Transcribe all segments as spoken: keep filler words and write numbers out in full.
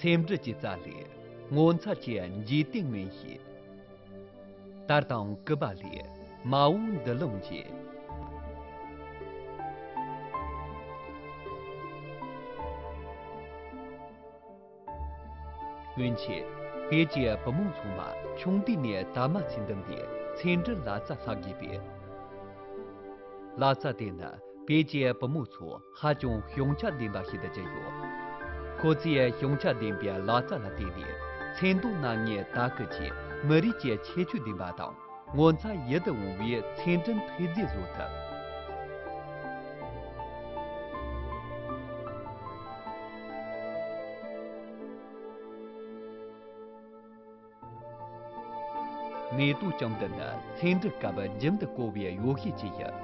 ཚེམ་དྲུབ་ཀྱི་རྩ་ལས། ངོ་མཚར་ཆེ་འཇིག་རྟེན་མིན་ཞེས། དར་དང་སྐུད་པ་ལས། མ་འོངས་མདུན་ལམ་འབྱེད། སྔོན་ཆད། བོད་ཀྱི་བུ་མོ་ཚང་མ་ཆུང་དུས་ནས་དར་མ་ཚིག་འདོན་པའི་ཚེམ་དྲུབ་ལག་རྩལ་ལྷག་དགོས་པས། ལག་རྩལ་དེ་ནི་བོད་ཀྱི་བུ་མོ་ཚོ་ཧ་ཅང་ཤེས་བྱ་ལྡན་པ་ཞིག་ཏུ་གྱུར་ཡོད། ཁོ་ཚོས་ཤེས་བྱ་ལྡན་པའི་ལག་རྩལ་ལ་བརྟེན་ནས་ཚེམ་དྲུབ་གནང་མཁན་དར་སྐུད་ཀྱིས་མི་རིགས་ཀྱི་ཁྱད་ཆོས་ལྡན་པ་དང་། ངོ་མཚར་ཡིད་དུ་འོང་བའི་ཚེམ་དྲུབ་འཕེལ་རྒྱས་བཟོ་ཐུབ། མེ་ཏོག་རྐྱང་འདི་ནི་ཚེམ་དྲུབ་སྐབས་རྒྱུན་དུ་བཀོལ་བའི་ཡོ་བྱད་ཅིག་ཡིན།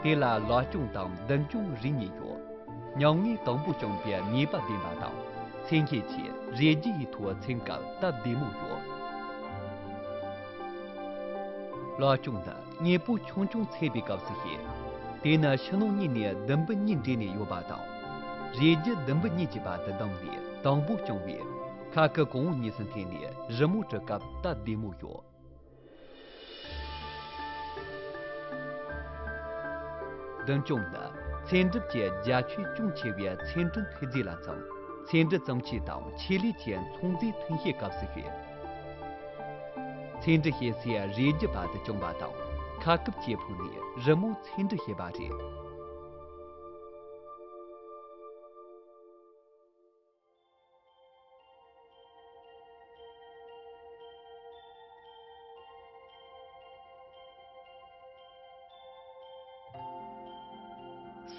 དེ་ལ་ལག་རྐྱང་དང་མདུན་རྐྱང་རིགས་གཉིས་ཡོད། མྱ་ངན་དང་པོ་བྱུང་བའི་ནུས་པ་ལྡན་པ་དང་། ཚེམ་མཁན་གྱིས་རས་རྒྱུ་ཡི་ཐོག་ཚེམ་སྐབས་སྟབས་བདེ་མོ་ཡོད། ལག་རྐྱང་ནི་མེས་པོ་ཆུང་ཆུང་ཚེམ་པའི་སྐབས་སུ་བཤད། དེ་ནི་ཕྱི་ནང་གཉིས་ནས་ཟླུམ་པོ་གཉིས་འདྲེས་ནས་ཡོད་པ་དང་། རས་རྒྱུ་ཟླུམ་པོ་གཉིས་ཀྱི་བར་དུ་བརྡུངས་ནས་དང་པོ་རྐྱང་བས། ཁ་སྐུད་གོང་འོག་གཉིས་སུ་འཐེན་ནས་རི་མོ་བྲི་སྐབས་སྟབས་བདེ་མོ་ཡོད། མདུན་རྐྱང་ནི་ཚེམ་དྲུབ་ཀྱི་རྒྱ་ཁྱོན་ཅུང་ཆེ་བའི་ཚེམ་དྲུབ་འཕེལ་རྒྱས་ལ་འཚམ། ཚེམ་དྲུབ་བརྩམས་ཆོས་དང་ཆེད་ལས་ཀྱི་ཚོང་རྫས་ཐོན་སྐྱེད་སྐབས་སུ་བཤད། ཚེམ་དྲུབ་བྱེད་སའི་རས་རྒྱུ་བར་དུ་བརྐྱངས་པ་དང་། ཁ་སྐུད་བཅས་ཕུག་ནས་རི་མོ་ཚེམ་དྲུབ་བྱེད་པ་རེད།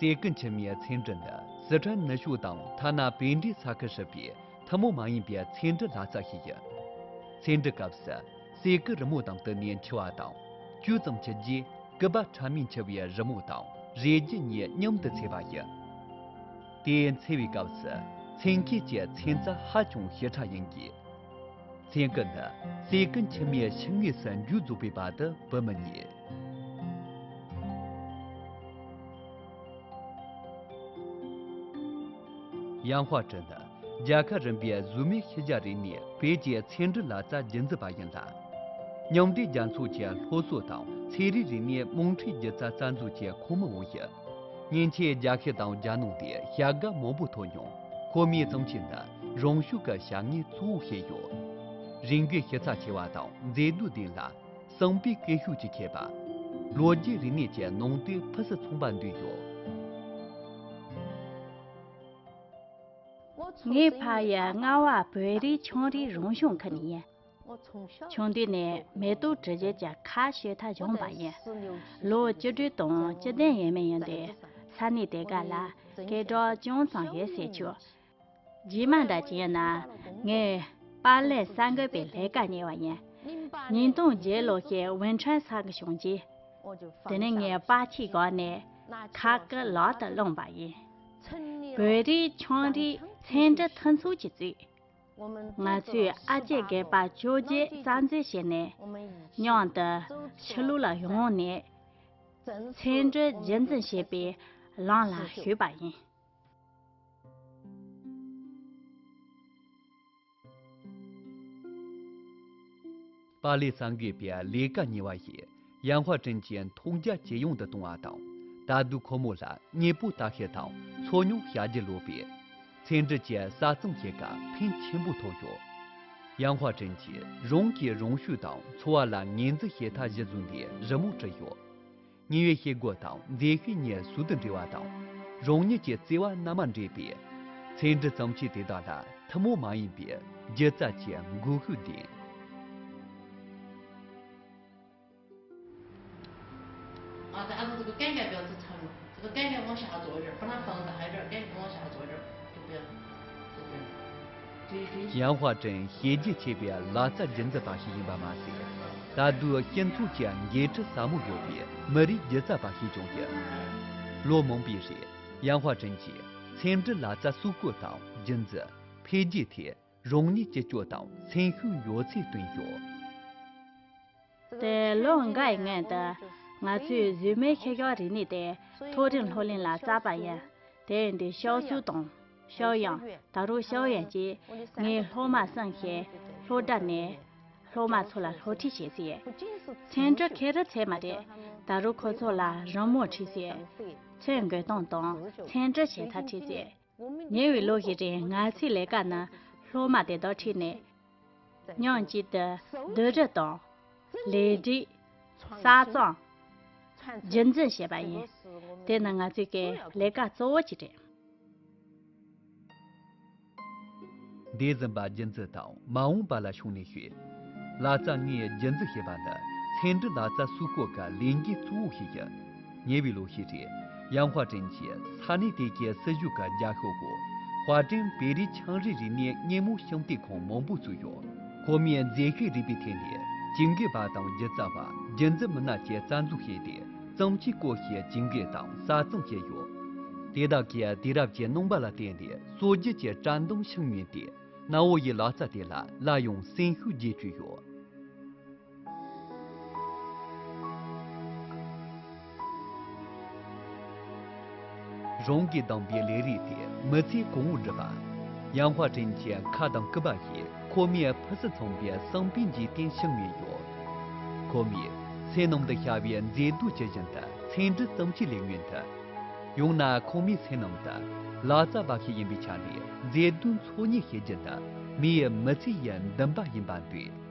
སེ་ཀུན་མཆི་མའི་ཚེམ་དྲུབ་ནི་སི་ཁྲོན་ནུབ་ཕྱོགས་དང་ཐ་ན་བཻ་ཌཱའི་ས་ཁུལ་ཧྲིལ་པོའི་ཐུན་མོང་མ་ཡིན་པའི་ཚེམ་དྲུབ་ལག་རྩལ་ཞིག་ཡིན། ཚེམ་དྲུབ་སྐབས་སུ་སེ་ཀུ་རི་མོ་དང་བསྟུན་ནས་འཁྱུ་བ་དང་། ཅུང་ཙམ་འཁྱུ་རྗེས་སྐུད་པ་ཕྲ་མས་འཁྱུ་བའི་རི་མོ་དང་རས་རྒྱུ་གཉིས་མཉམ་དུ་ཚེམ་པ་ཡིན། དེ་ཚེམ་པའི་སྐབས་སུ་ཚེམ་མཁན་གྱི་ཚེམ་རྩལ་ཧ་ཅང་ཞེ་དྲག་ཡིན་གྱི། ཚེམ་སྐུད་ནི་སེ་ཀུན་མཆི་མའི་ཤུལ་ངོས་སུ་མཇུག་རྫོགས་པའི་བར་དུ་བུད་མི་ཉན། ཡང་ཧྭ་ཀྲིན་ནི་རྒྱལ་ཁབ་རིམ་པའི་གཟུགས་མེད་ཤུལ་བཞག་རིག་གནས་བོད་ཀྱི་ཚེམ་དྲུབ་ལག་རྩལ་རྒྱུན་འཛིན་པ་ཡིན་ལ། མཉམ་འབྲེལ་རྒྱལ་ཚོགས་ཀྱི་སློབ་གསོ་དང་ཚན་རིག་རིག་གནས་རྨོངས་འཁྲུད་སྒྱུ་རྩལ་རྩལ་འཛུགས་ཀྱི་ཁོངས་མི་འོག་ཡིན། ཉེ་ཆར་རྒྱ་ཤུད་དང་རྒྱ་ནང་དུ་བྱ་དགའ་མང་པོ་ཐོབ་མྱོང་། ཁོ་མོའི་བརྩམས་ཆོས་ནི་རང་ཤུགས་ཀྱི་བྱ་དངོས་གཙོ་བོར་བྱས་ཡོད། རིགས་རྒྱུད་ཞིབ་ཚགས་ཆེ་བ་དང་མཛེས་སྡུག་ལྡན་ལ། བསམ་པའི་སྐད་ཤུགས་ཀྱིས་ཁེབས་པ། ལོ་རྒྱུས་རིག་གནས་ཀྱི་ནང་དོན་ཕུན་སུམ་ཚོགས་པ་འདུས་ཡོད། ངའི་ཕ་ཡུལ་རྔ་བ་བོད་རིགས་ཆུང་རིགས་རང་སྐྱོང་ཁུལ་ནས་ཡིན། ཆུང་དུས་ནས་མེ་ཏོག་འབྲི་རྒྱུ་གྱི་ཁ་ཤེས་ཐབས་སྦྱངས་པ་ཡིན། ལོ་བཅུ་དྲུག་དང་བཅུ་བདུན་ཡས་མས་ཡིན་དུས་ས་གནས་དེ་ག་ལ་སྐད་གྲགས་ཅུང་ཙམ་ཡོད་ཟེར་ཆོག་རྗེས་མ་འདྲ་ཅིག་ཡིན་ན་ངས་པར་ལེན་གསར་འགོད་པའི་ལས་ཀ་གཉེར་བ་ཡིན། ཉིས་སྟོང་བརྒྱད་ལོ་ཤར་ཝུན་ཁྲོན་ས་གི་བྱུང་རྗེས། དེ་ནས་ངས་པར་ཆས་བགོས་ནས་ཁ་སྐུད་ལག་ཏུ་བླངས་པ་ཡིན། བོད་རིགས་ཆུང་རིགས་ཚེམ་དྲུབ་མཐུན་ཚོགས་ཀྱིས་བཙུགས། ང་ཚོས་ཨ་ཅེ་སྒེར་པ་བཅོ་བརྒྱད་རྩ་འཛིན་བྱས་ནས། མཉམ་དུ་ཕྱི་ལོགས་ལ་ཡོང་ནས། ཚེམ་དྲུབ་རྒྱུན་འཛིན་བྱེད་པའི་ལམ་ལ་ཞུགས་པ་ཡིན། པར་ལེན་གསར་འགོད་པའི་ལས་ཀ་གཉེར་བ་ཡིས་ཡན་ཧྭ་ཀྲིན་གྱི་མཐོང་རྒྱ་ཇེ་ཡང་དུ་གཏོང་བ་དང་། ད་དུང་ཁོ་མོ་ལ་མེས་པོ་ལྟ་བཤལ་དང་འཚོ་སྙོམས་བྱ་རྒྱུ་ལོབས་པས། ཚེམ་དྲུབ་ཀྱི་གསར་རྩོམ་བྱེད་སྐབས་ཕན་ཆེན་པོ་ཐོགས་ཡོད། ཡན་ཧྭ་ཀྲིན་གྱིས་རང་གི་རང་ཤུགས་དང་འཚོ་བ་ལ་ངོས་འཛིན་བྱེད་ཐབས་གཞིར་བཟུང་ནས་རི་མོ་བྲིས་ཡོད། ཉེ་བའི་ཤེལ་སྒོ་དང་མཛེས་ཤོས་གཉིས་ཟུར་དུ་འབྲེལ་བ་དང་། རང་ཉིད་ཀྱི་བརྩེ་བ་རྣལ་མ་འདྲེས་པས། ཚེམ་དྲུབ་བརྩམས་ཆོས་དེ་དག་ལ་ཐུན་མོང་མ་ཡིན་པའི་སྒྱུ་རྩལ་གྱི་མགོ་ཤུགས་ལྡན། 啊，大家都这个盖盖不要去插入，这个盖盖往下坐一点儿，不然房子挨着，盖盖往下坐一点儿，就不要，就不要，对，对。 ཡན་ཧྭ་ཀྲིན་བྱས་རྗེས་ཆེ་བའི་ལག་རྩལ་རྒྱུན་འཛིན་པ་ཞིག་ཡིན་པ་མ་ཟད། ད་དུང་སྤྱི་ཚོགས་ཀྱི་འགན་འཁྲི་ཟབ་མོ་ཡོད་པའི་མི་རིགས་སྒྱུ་རྩལ་པ་ཞིག་ཀྱང་ཡིན། ལོ་མང་པོའི་རིང་ཡན་ཧྭ་ཀྲིན་གྱིས་ཚེམ་དྲུབ་ལག་རྩལ་གསར་བཀོད་དང་རྒྱུན་འཛིན། འཕེལ་རྒྱས་ཐད་རང་ཉིད་ཀྱི་སྐྱོན་དང་སེམས་ཤུགས་ཡོད་ཚད་བཏོན་ཡོད། དེ་ལོ་འགའ་ཡི་སྔོན་དུ་ང་ཚོས་གཟུགས་མེད་ཤུལ་བཞག་རིག་གནས་དེ་མཐོ་རིམ་སློབ་གླིང་ལ་བསླབས་པ་ཡིན། དེ་ཡིན་དུས་ཤོག་གསོག་དང་ ཞའོ་ཡང་། ད་རུང་ཞའོ་ཡང་གྱིས་ངའི་སློབ་མ་གསུམ་ཞིག་སློབ་གྲྭ་ནས་སློབ་མ་ཚོ་ལ་སློབ་ཁྲིད་བྱས་ཟེར། ཚན་རིག་མཁས་རུ་ཚད་མ་རེད། ད་རུང་ཁོ་ཚོ་ལ་རི་མོ་ཁྲིད་ཟེར། ཚོན་འགོད་སྟངས་དང་ཚན་རིག་བྱེད་ཐབས་ཁྲིད་ཟེར། ཉེ་བའི་ལོ་ཞིག་རིང་ང་ཚོའི་ལས་ཀ་ནི་སློབ་མ་དེ་དག་ཁྲིད་ནས། མཉམ་གཅིག་ཏུ་བསྡུ་རུབ་དང་། ལས་སྒྲིག་གསར་རྩོམ། རྒྱུན་འཛིན་བྱེད་པ་ཡིན། དེ་ནི་ང་ཚོའི་གི་ལས་ཀ་གཙོ་བོ་གཅིག་རེད། འདས་ཟིན་པ་རྒྱུན་འཛིན་དང་མ་འོངས་པ་ལ་ཕྱོགས་ནས་བཤད། ལག་རྩལ་དངོས་རྒྱུན་འཛིན་བྱེད་པ་ནི་ཚན་རིག་ལག་རྩལ་སའི་སྐོར་གྱི་ལས་འགན་གཙོ་བོ་ཞིག་ཡིན། ཉེ་བའི་ལོ་ཤས་རིང་ཡང་ཧྭ་ཀྲེན་གྱིས་ས་གནས་དེ་གའི་སྲིད་གཞུང་གི་རྒྱབ་སྐྱོར་འོག་ཧྭ་ཀྲེན་བོད་རིགས་ཆའང་རི་རིག་གནས་སྙེ་མོ་ཤིང་རྟའི་ཁང་མང་པོ་བཙུགས་ཡོད། ཁོ་མོས་མཛེས་ཤོས་རིག་པའི་ཐད་ནས་ཅི་འགོས་པ་དང་སྒྱུ་རྩལ་བ་རྒྱུན་འཛིན་མི་སྣ་བཅས་རྩ་འཛུགས་བྱས་ཏེ། རྩོམ་གྱིས་བསྐོར་བའི་ཅི་འགོས་དང་གསར་རྩོམ་བྱས་ཡོད། དེ་དག་གིས་དུས་རབས་ཀྱི་སྣང་བ་ལ་བརྟེན་ནས་སྲོལ་རྒྱུན་གྱི་དྲ་འདོམས་ཤིང་མིན་ཏེ། གནའ་བོ་ཡི་ལག་རྩལ་དེ་ལ་སླར་ཡང་སེམས་ཤུགས་རྒྱས་བཅུག་ཡོད། རང་གིས་བདམས་པའི་ལས་རིགས་དེ་མི་ཚེ་གང་བོར་སྒྲུབ་པ། ཡང་ཧྭ་ཀྲེན་གྱི་ཁ་དང་སྐུད་པ་ཡིས་ཁོ་མོའི་ཕུན་སུམ་ཚོགས་པའི་བསམ་པའི་འཇིག་རྟེན་བྱིན་མོས་ཡོད། ཁོ་མོའི་སེམས་ནང་དུ་ཤར་བའི་མཛེས་སྡུག་ཇི་བཞིན་དུ་ཚན་རིག་རྩོམ་གྱིས་ལེགས་མོས་མཐུན། ཡང་ན་ཁོ་མོའི་སེམས་ནང་དུ་ལག་རྩལ་བ་ཞིག་ཡིན་པའི་ཆ་ནས་མཛེས་སྡུག་འཚོལ་སྙེག་བྱེད་རྒྱུ་ནི་མིའི་མི་ཚེ་ཡི་འདུན་པ་ཡིན་པར་འདོད།